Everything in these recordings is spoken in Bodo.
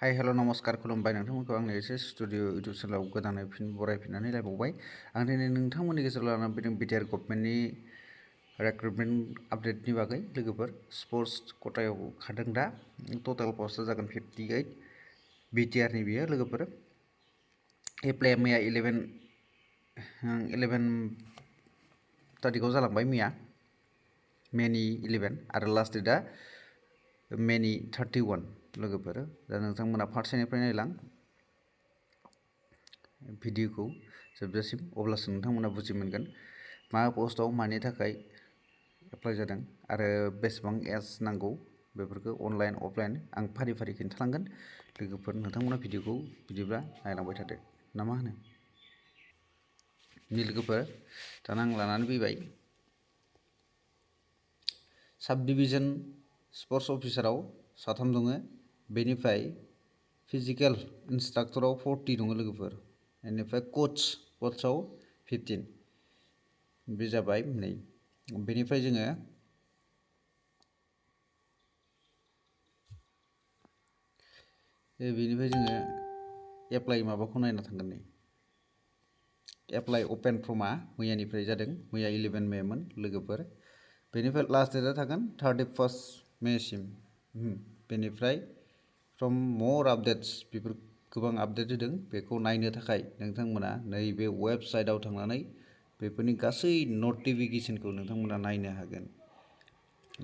हाय हेल' नमस्कार खुलुमबाय नोंथांमोनखौ आंनि एसे स्टुडिअ इउटुब चेनेलाव गोदानै बरायफिननानै लायबावबाय आं दिनै नोंथांमोननि गेजेराव लानानै फैदों बिटिआर गभर्नमेन्टनि रिक्रुटमेन्ट आपडेटनि बागै लोगोफोर स्पर्ट्स खथायाव खारदों दा टटेल पस्टआ जागोन 58 बिटिआरनि बियो लोगोफोर एप्लाइआ मैया 11 थारिखआव जालांबाय मैया मेनि 11 आरो लास्ट डेटआ मेनि 31 लोगोफोर दा नोंथांमोना फार्स्टनिफ्राय नायलां भिडिअखौ जोबजासिम अब्लासो नोंथांमोना बुजि मोनगोन मा पस्टआव मानि थाखाय एप्लाइ जादों आरो बेसेबां एज नांगौ बेफोरखौ अनलाइन अफलाइन आं फारि फारि खिन्थालांगोन लोगोफोर नोंथांमोना भिडिअखौ बिदिब्ला नायलांबाय थादो ना मा होनो लोगोफोर दाना आं लानानै फैबाय साब डिभिजन स्पर्ट्स अफिसाराव 3 दङ बेनिफ्राय फिजिकेल इन्सट्राक्टराव 40 दङ लोगोफोर बेनिफ्राय कचआव 15 बे जाबाय नै बेनिफ्राय जोङो एप्लाइ माबाखौ नायना थांगोन नै एप्लाइ अपेन फर्मआ मैयानिफ्राय जादों मैया 11 मेमोन लोगोफोर बेनिफ्राय लास्ट डेटआ थागोन 31 मेसिम बेनिफ्राय फ्रम मर आपडेट्स बेफोर गोबां आपडेट होदों बेखौ नायनो थाखाय नोंथांमोना नैबे वेबसाइटआव थांनानै बेफोरनि गासै नटिफिकेशनखौ नोंथांमोना नायनो हागोन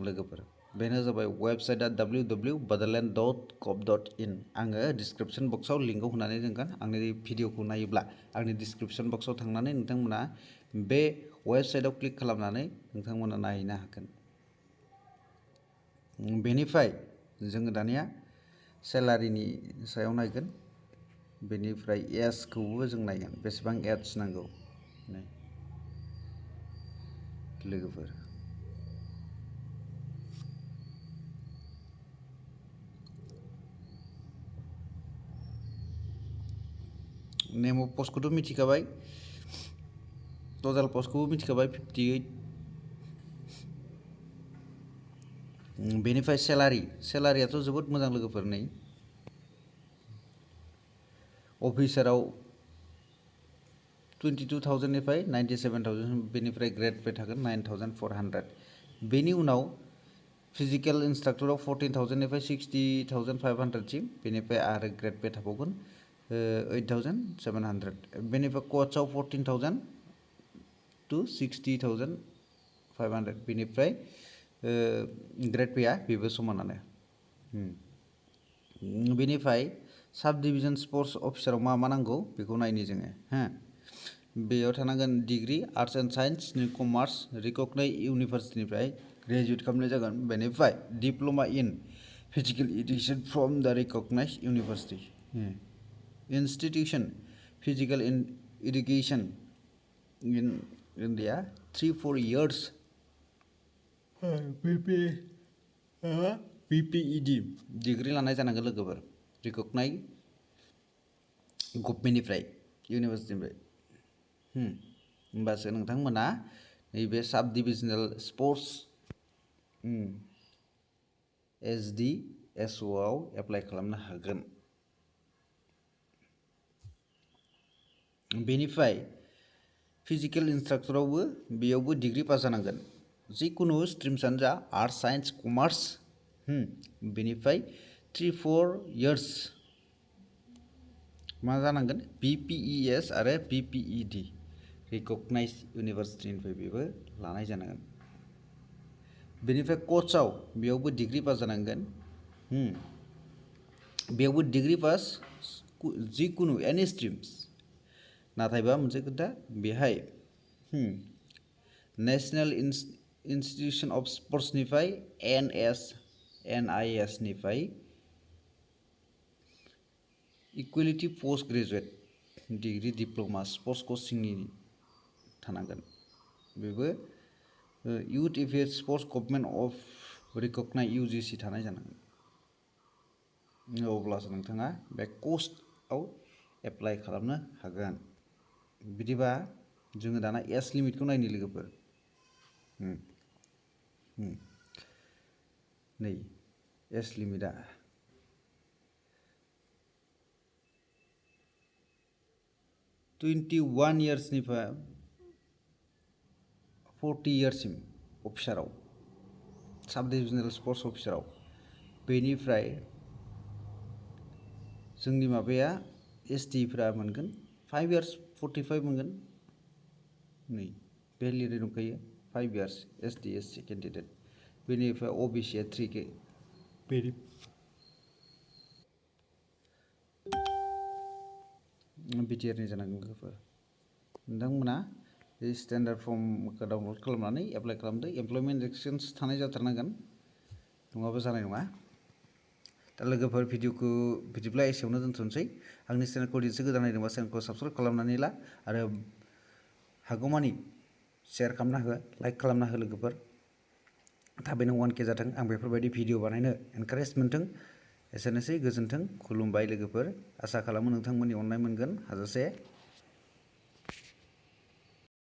लोगोफोर बेनो जाबाय वेबसाइटआ www.bodoland.gov.in आङो डिसक्रिप्शन बक्सआव लिंकआव होनानै दोनगोन आंनि भिडिअखौ नायोब्ला आंनि डिसक्रिप्शन बक्सआव थांनानै नोंथांमोना बे वेबसाइटआव क्लिक खालामनानै नोंथांमोना नायनो हागोन बेनिफ्राय जोङो दानिया सेलारिनि सायाव नायगोन बेनिफ्राय एजखौबो जों नायगोन बेसेबां एज नांगौ लोगोफोर नेम अफ पस्टखौथ' मिथिखाबाय टटेल पस्टखौबो मिथिखाबाय 58 बेनिफ्राय सेलारियाथ' जोबोद मोजां लोगोफोर नै अफिसाराव 22,000 निफ्राय 97,000 बेनिफ्राय ग्रेड पे थागोन 9,400 बेनि उनाव फिजिकेल इन्सट्राक्टराव 14,000 निफ्राय 60,500 सिम बेनिफ्राय आरो ग्रेड पे थाबावगोन 8,700 बेनिफ्राय कचआव 14,000 to 60,500 बेनिफ्राय ग्रेड पेआ बेबो समानानो बेनिफ्राय साब डिभिजन स्पर्ट्स अफिसाराव मा नांगौ बेखौ नायनि जोङो बेयाव थानांगोन degree arts and science commerce recognize इउनिभार्सिटिनिफ्राय ग्रेजुवेट खालामनाय जागोन बेनिफ्राय diploma in physical education from the recognize university institution physical education in India 3-4 years BPED degree लानाय जानांगोन लोगोफोर रिकगनाइज गभर्नमेन्टनिफ्राय इउनिभार्सिटिनिफ्राय होमबासो नोंथांमोना नैबे साब डिभिजनेल स्पर्ट्स SDSOआव एप्लाइ खालामनो हागोन बेनिफ्राय फिजिकेल इन्सट्राक्टरावबो बेयावबो डिग्री पास जानांगोन जिखुनु स्ट्रिमसानो जा आर्ट्स साइन्स कमार्स बेनिफ्राय 3-4 years मा जानांगोन BPES आरो BPED रिकगनाइज इउनिभार्सिटिनिफ्राय बेबो लानाय जानांगोन बेनिफ्राय कचआव बेयावबो डिग्री पास जानांगोन बेयावबो डिग्री पास जिखुनु एनी स्ट्रिम्स नाथायबा मोनसे खोथा बेहाय नेशनेल इन्स्टिट्यूशन अफ स्पर्ट्सनिफ्राय NIS निफ्राय equality post graduate degree diploma sports कोचिंनि थानांगोन बेबो youth affairs sports government of recognize UGC थानाय जानांगोन अब्लासो नोंथाङा बे कस्टआव एप्लाइ खालामनो हागोन बिदिबा जोङो दाना एज लिमिटखौ नायनो लोगोफोर नै एज लिमिटआ 21 इयार्सनिफ्राय 40 इयार्ससिम अफिसाराव साब डिभिजनेल स्पर्ट्स अफिसाराव बेनिफ्राय जोंनि माबाया एसटिफ्रा मोनगोन 5 इयार्स 45 मोनगोन नै बे लिरनाय दंखायो 5 इयार्स एसटि एससि केन्डिडेट बेनिफ्राय अबिसिया 3K बेनि बिटिआरनि जानांगोन लोगोफोर नोंथांमोना बे स्टेन्डार्ड फर्मखौ डाउनलड खालामनानै एप्लाइ खालामदो एमप्लयमेन्ट एक्सपिरियेन्स थानाय जाथारनांगोन नङाबा जानाय नङा दा लोगोफोर भिडिअखौ बिदिब्ला एसेयावनो दोनथ'नोसै आंनि चेनेलखौ दिनैसो गोदान नायदोंबा चेनेलखौ साबस्क्राइब खालामनानै ला आरो हागौमानि शेयार खालामना हो लाइक खालामना हो लोगोफोर थाबैनो 1K जाथों आं बेफोरबायदि भिडिअ बानायनो एनकारेज मोनथों एसेनोसै गोजोन्थों खुलुमबाय लोगोफोर आसा खालामो नोंथांमोननि अननाय मोनगोन हाजासे